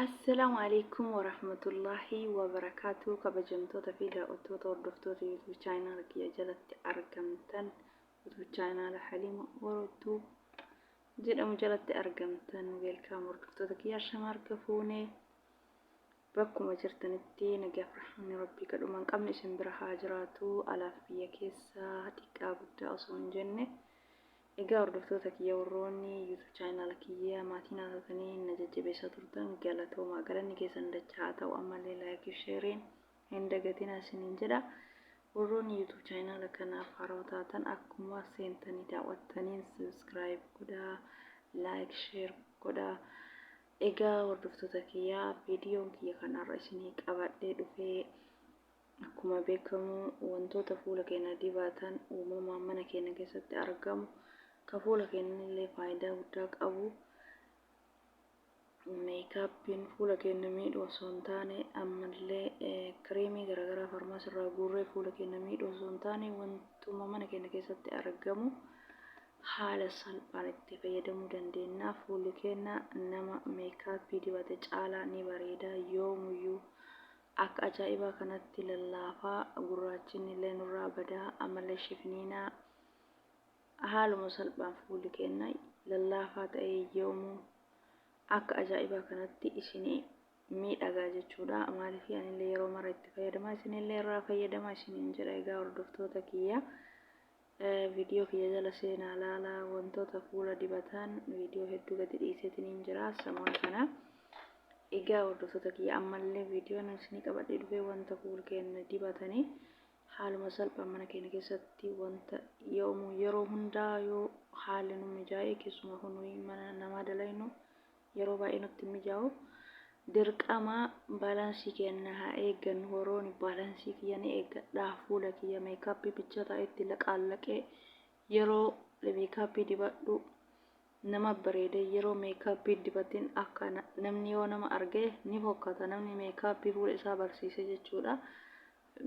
Assalaamu alaikum warahmatullaahi wabarakaatu. Kabajamtoota fi daawwattoota, hordoftoota YouTube channel kiyya jalatti argamtan, YouTube channel Halima Orottuu jedhamu jalatti argamtan, welcome. Hordoftoota kiyya, shama harka fuunee, bakkuma jirtanitti nagaaf rahmanni rabbii kadhuma hin qabne isin bira haa jiraatu, alaaf biyya keessaa, xiqqaa guddaa osoo hin jenne. Egaa hordoftoota kiyya, warroonni YouTube channel kiyya maatii naa taatanii na jajjabeessaa turtan, galatoomaa, galanni keessan dachaa haa ta'u. Ammallee like, shareiin hin dagatinaa isiniin jedha. Warroonni YouTube channel kanaaf haarawaa taatan, akkuma seentanii daawwattaniin subscribe godhaa, like, share godhaa. Egaa hordoftoota kiyyaa, viidiyoon kiyya kanarra isinii qabadhee dhufee, akkuma beekamu, wantoota fuula keenya dibatan uumamaan mana keenya keessatti argamu, ka fuula keenyallee faayidaa guddaa qabu, makeupiin fuula keenya miidhu osoo hin taane, ammallee kireemii garaagaraa farmaasii irraa guurree fuula keenya miidhu osoo hin taane, wantuma mana keenya keessatti argamu haala salphaan itti fayyadamuu dandeenya. Fuulli keenya nama makeup dibate caalaa ni bareeda, yoomuyyuu akka ajaa'ibaa kanatti lallaafaa, gurraachinni illee nurraa badaa, ammallee shifniinaa haaluma salphaan fuulli keenya lallaafaa ta'ee yoomuu akka ajaa'ibaa kanatti isinii miidhagaa jechuudha. Maaliif, anillee yeroo mara itti fayyadamaa, isinillee irraa fayyadamaa isiniin jedha. Egaa hordoftoota kiyya, viidiyoo kiyya jala seenaa laalaa, wantoota fuula dibatan viidiyoo hedduu gadi dhiiseetiin jira samoona kana. Egaa hordoftoota kiyya, ammallee viidiyoon isinii qabadhee dhufee wanta fuula keenya dibatanii haaluma salphaan mana keenya keessatti, wanta yoomuu yeroo hundaa yoo haalli nu mijaa'e, keessumaa kun mana namaa dalaynu yeroo baay'ee nutti mijaa'u, dirqama balance keenya haa eeggannu. Warroonni balance kiyya ni eeggadhaa, fuula kiyya makeup bicha ta'etti laqaallaqee yeroo makeup dibadhu nama bareede, yeroo makeup dibatin akka namni yoo nama arge ni fokkata, namni makeup fuula isaa barsiise jechuudha.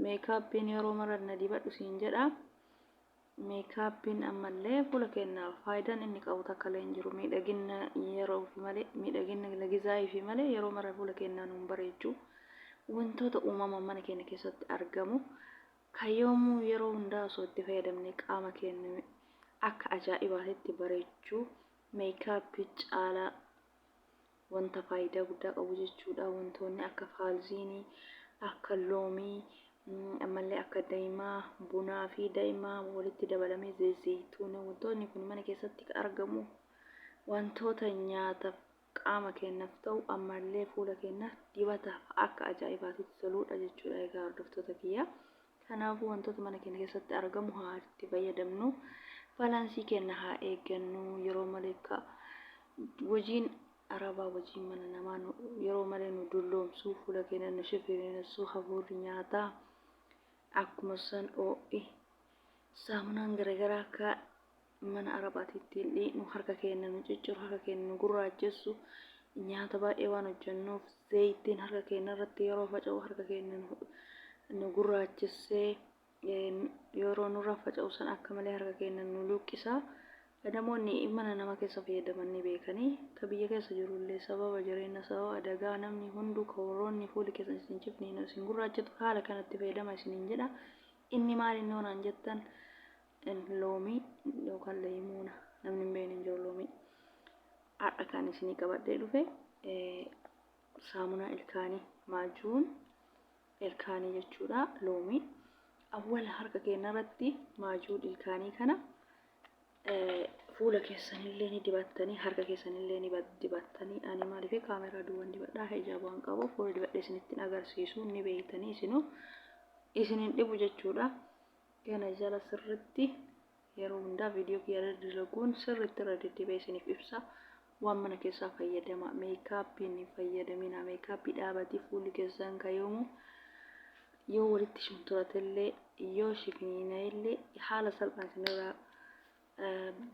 Makeupiin yeroo mara na dibadhu siin jedha. Makeupiin ammallee fuula keenyaaf faayidaan inni qabu takka illee hin jiru, miidhagina yeroo fi malee, miidhagina lagizaayii fi malee, yeroo mara fuula keenyaa nuun bareechu. Wantoota uumamaan mana keenya keessatti argamu kan yoomuu yeroo hundaa osoo itti fayyadamne qaama keenya akka ajaa'ibaatitti bareechuu, makeup caalaa wanta faayidaa guddaa qabu jechuudha. Wantoonni akka faalziinii, akka loomii, ammallee akka daa'imaa, bunaa fi daa'imaa walitti dabalamee zayituuna, wantoonni kun mana keessatti argamu, wantoota nyaataaf qaama keenyaaf ta'u, ammallee fuula keenyaaf dibataaf akka ajaa'ibaatitti toludha jechuudha. Egaa hordoftoota kiyya, kanaafuu wantoota mana keenya keessatti argamu haa itti fayyadamnu, balance keenya haa eeggannu. Yeroo malee ka hojiin arabaa, hojiin mana namaa yeroo malee nu dulloomsuu, fuula keenya nu shifiriinsuu, hafuurri nyaataa akkuma san, oo'i saamunaan garaagaraa akka mana arabaatti ittiin dhiqnu harka keenya nu cicciru, harka keenya nu gurraachessu, nyaata baay'ee waan hojjennuuf zayitiin harka keenya irratti yeroo faca'u harka keenya nu gurraachessee, yeroo nurra faca'u san akka malee harka keenya nu luqqisa. Namoonni mana nama keessa fayyadaman ni beekanii, ka biyya keessa jirullee sababa jireenya, sababa adagaa, namni hunduu ka warroonni fuuli keessan isin cifniin isin gurraachatu haala kanatti fayyadama isiniin jedha. Inni maal inni onaan jettan, loomii yookaan leemuuna, namni hin beekne hin jiru loomii. Har'a kan isinii qabadhee dhufe saamunaa ilkaanii, maajuun ilkaanii jechuudha, loomii. Awwala harka keenya irratti maajuun ilkaanii kana fuula keessanillee ni dibattanii, harka keessanillee ni dibattanii. Ani maaliif kaameraa duwwan dibadhaa, hijaaba waan qabu fuula dibadhee isinitti agarsiisu ni beektanii, isinuu isinin dhibu jechuudha. Kana jala sirritti yeroo hundaa viidiyoo kiyya irra dalaguun sirritti irra deddeebi'ee isiniif ibsa. Waan mana keessaa fayyadama, makeupiin hin fayyadamina. Makeup dhaabatii fuulli keessan kayoomu yoo walitti shunturatellee, yoo shifiniina'ellee haala salphaan isinirraa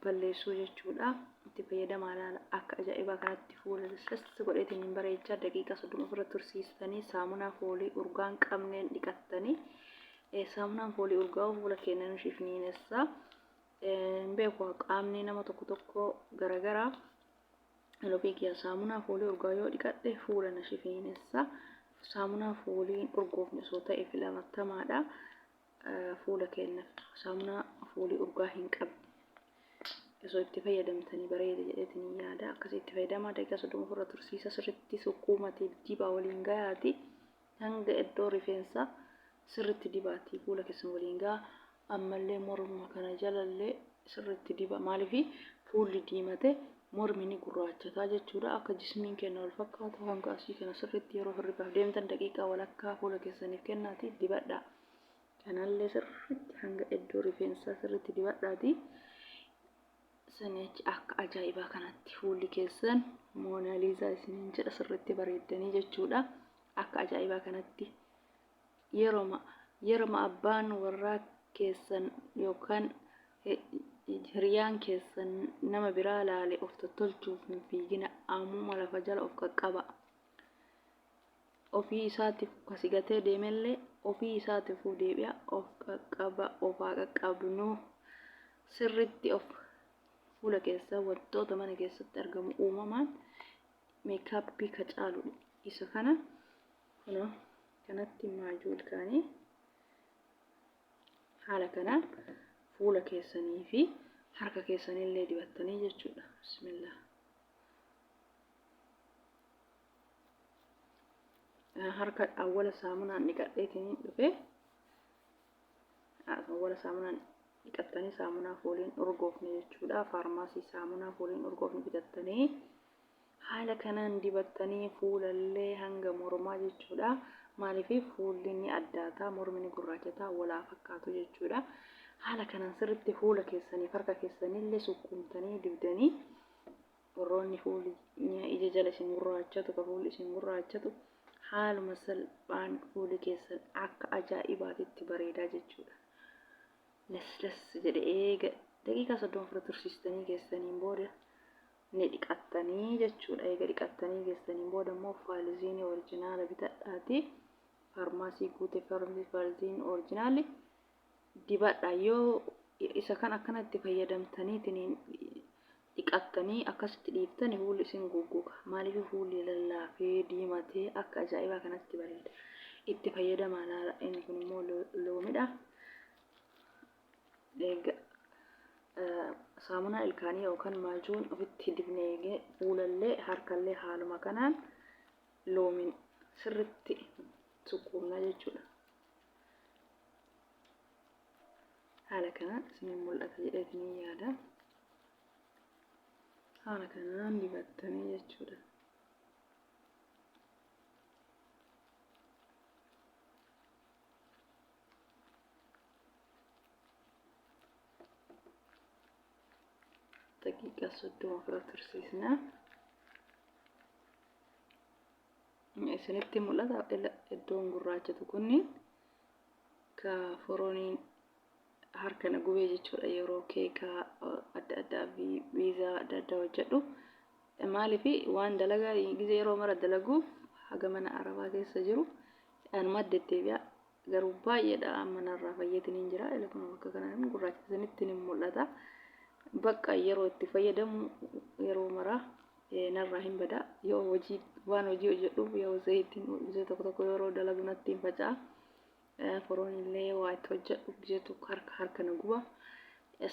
balleessuu jechuudha. Itti fayyadamaa ilaala, akka ajaa'ibaa kanatti fuula sas godheetiin hin bareechaa. Daqiiqaa 30 ofirra tursiistanii, saamunaa foolii urgaan qabneen dhiqattanii, saamunaan foolii urgaa'u fuula keenya nu shifniinessa. Hin beeku, qaamni nama tokko tokko garagaraa. Lophii kiyya saamunaa foolii urgaa yoo dhiqadhe fuula na shifiinessa. Saamunaa fooliin urgoofne osoo ta'e filatamaadha. Fuula keenyaaf saamunaa foolii urgaa hin qabne osoo itti fayyadamtanii bareeda jedheetiin yaada. Akkasii itti fayyadamaa, daqiiqaa 30 ofirra tursiisa, sirriitti sukkuumatii dibaa waliin gayaati. Hanga iddoo rifeensaa sirriitti dibaatii fuula keessan waliin gahaa. Ammallee morma kana jalallee sirriitti diba. Maaliif fuulli diimate mormi ni gurraachataa jechuudha. Akka jismiin keenya wal fakkaatu hanga asii kana sirriitti yeroo hirribaaf deemtan daqiiqaa walakkaa fuula keessaniif kennaatii dibadhaa. Kanallee sirriitti hanga iddoo rifeensaa sirriitti dibadhaatii. Sanii achi akka ajaa'ibaa kanatti fuulli keessan Moonaaliizaa isiniin jedha, sirriitti bareeddanii jechuudha. Akka ajaa'ibaa kanatti yeroma abbaan warraa keessan yookaan hiriyaan keessan nama biraa laale of tottolchuuf hin fiigina, ammuma lafa jala of qaqqaba. Ofii isaatiif kasi gatee deemellee ofii isaatiifuu deebi'a. Of qaqqaba, of haa qaqqabnu. Sirriitti of fuula keessa wantoota mana keessatti argamu uumamaan meekaappii ka caalu isa kana. Kunoo kanatti maajuu ilkaanii haala kanaan fuula keessanii fi harka keessanillee dibattanii jechuudha. Bismillah. Harka awwala saamunaan dhiqadheetiin dhufe. Awwala saamunaan dhiqattanii, saamunaa fooliin urgoofne jechuudha. Faarmaasii saamunaa fooliin urgoofne bitattanii haala kanaan dibattanii fuulallee hanga mormaa jechuudha. Maaliif fuulli ni addaataa, mormi ni gurraachataa, walaa fakkaatu jechuudha. Haala kanaan sirriitti fuula keessaniif harka keessanillee sukkuumtanii dibdanii, warroonni fuulli ija jala isin gurraachatu, ka fuulli isin gurraachatu, haaluma salphaan fuulli keessan akka ajaa'ibaatitti bareedaa jechuudha. Laslas jedhe eega daqiiqaa 30 ofirra tursiistanii keessaniin booda ni dhiqattanii jechuudha. Eega dhiqattanii keessaniin booda immoo faaliziinii orijinaala bitadhaati. Faarmaasii guute faaliziinii orijinaalli dibadha. Yoo isa kan akkanatti fayyadamtaniitiin dhiqattanii akkasitti dhiiftani, fuulli isin goggoga. Maaliif fuulli lallaafee diimatee akka ajaa'ibaa kanatti bareeda. Itti fayyadamaa laala. Inni kun immoo loomidha. Eega saamunaa ilkaanii yookaan maajuun ofitti dibnee eegee fuulallee harkallee haaluma kanaan loomiin sirritti sukkuumnaa jechuudha. Haala kanaan isiniin mul'ata jedheetiin yaada. Haala kanaan dibattanii jechuudha. Daqiiqaa 30 ofirra tursiisna. Isinitti mul'ata iddoon gurraachatu kunniin ka foroniin harka na gubee jechuudha, yeroo keekaa adda addaa fi biizaa adda addaa hojjedhu. Maaliif waan dalagaa gizee yeroo mara dalaguuf haga mana arabaa keessa jiru anuma deddeebi'a, garuu baay'eedha amma narraa fayyeetiin hin jira. Ila kun bakka kanaan gurraacha isinitti ni mul'ata. Bakka yeroo itti fayyadamu yeroo mara narraa hin bada. Yoo hojii waan hojii hojjedhuuf yoo zayitiin gizee tokko tokko yeroo dalagu natti hin faca'a. Foroon illee waa itti hojjedhu gizee tokko harka harka na guba.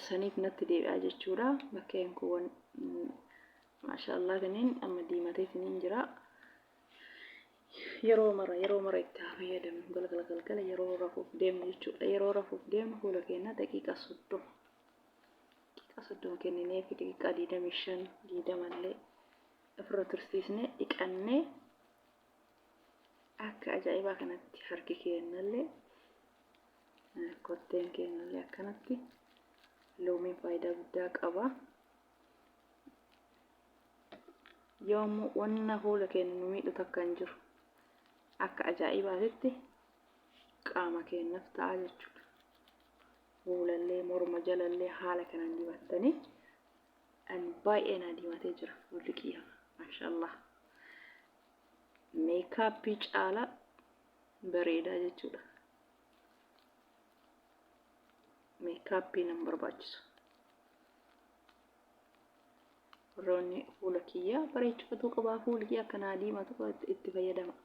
Saniif natti deebi'a jechuudha. Bakkeen kun maashaallah tiniin amma diimatee tiniin jira. Yeroo mara yeroo mara itti haa fayyadamnu, galgala galgala yeroo rafuuf deemnu jechuudha. Yeroo rafuuf deemnu fuula keenya daqiiqaa 30, daqiiqaa 30 kenninee fi daqiiqaa 25, 20 illee ofirra tursiisnee dhiqannee akka ajaa'ibaa kanatti harki keenyallee kotteen keenyallee akkanatti loomiin faayidaa guddaa qaba. Yoo ammoo wanna fuula keenya nu miidhu takka hin jiru. Akka ajaa'ibaatitti qaama keenyaaf ta'a jechuudha. Fuulallee morma jalallee haala kanaan dibattanii an baay'ee naa diimatee jira fuulli kiyya. Maashaallah. Meekaappii caalaa bareedaa jechuudha. Meekaappii nan barbaachisu. Warroonni fuula kiyya bareechifatuu qabaa fuulli kiyya akka naa diimatu itti fayyadama.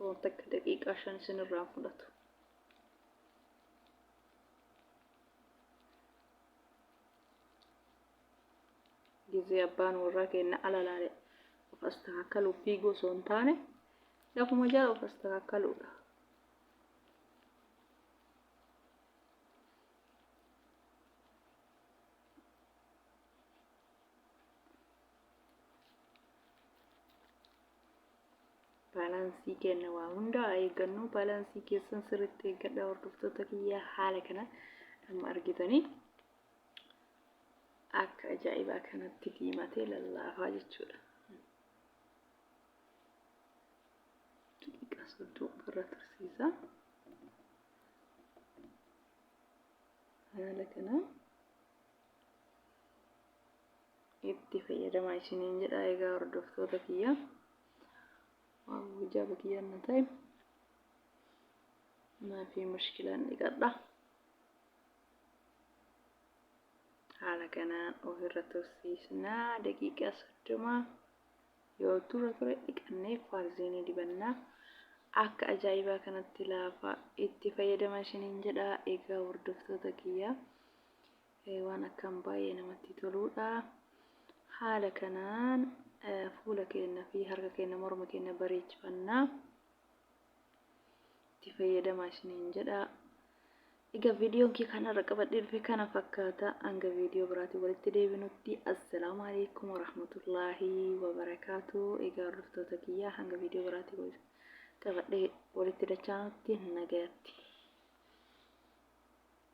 Waan takka daqiiqaa 5 isinirraa fudhatu. Gizee abbaan warraa keenna ala laale of astaakaluuf fiiguu osoo hin taane lafuma jala of astaakaluudha. Baalaansii keenna waa hundaa haa eeggannu. Baalaansii keessan sirriitti eeggadha hordoftoota kiyya haala kana amma argitanii akka ajaa'ibaa kanatti diimatee lallaafaa jechuudha. Daqiiqaa 30 irra tursiisa. Haala kana itti fayyadamaa isiniin jedha egaa hordoftoota kiyya. Waan hijaaba kiyyaan na ta'e maafi mushkilaan dhiqadha. Haala kanaan ofirra tursiisnaa daqiiqaa 30 yoo dura ture dhiqannee faarziinii dibannaa akka ajaa'ibaa kanatti laafa itti fayyadama isiniin jedha egaa hordoftoota kiyya waan akkaan baay'ee namatti toluudha haala kanaan fuula keenya fi harka keenya morma keenya bareechifannaa itti fayyadamaa isiniin jedha. Egaa viidiyoon kee kanarra qabadhee dhufe kana fakkaata. Hanga viidiyoo biraatiin walitti deebinutti assalaamu alaikum warahmatullaahi wabarakaatu. Egaa hordoftoota kiyyaa hanga viidiyoo biraatiin qabadhee walitti dachaanutti nagayatti.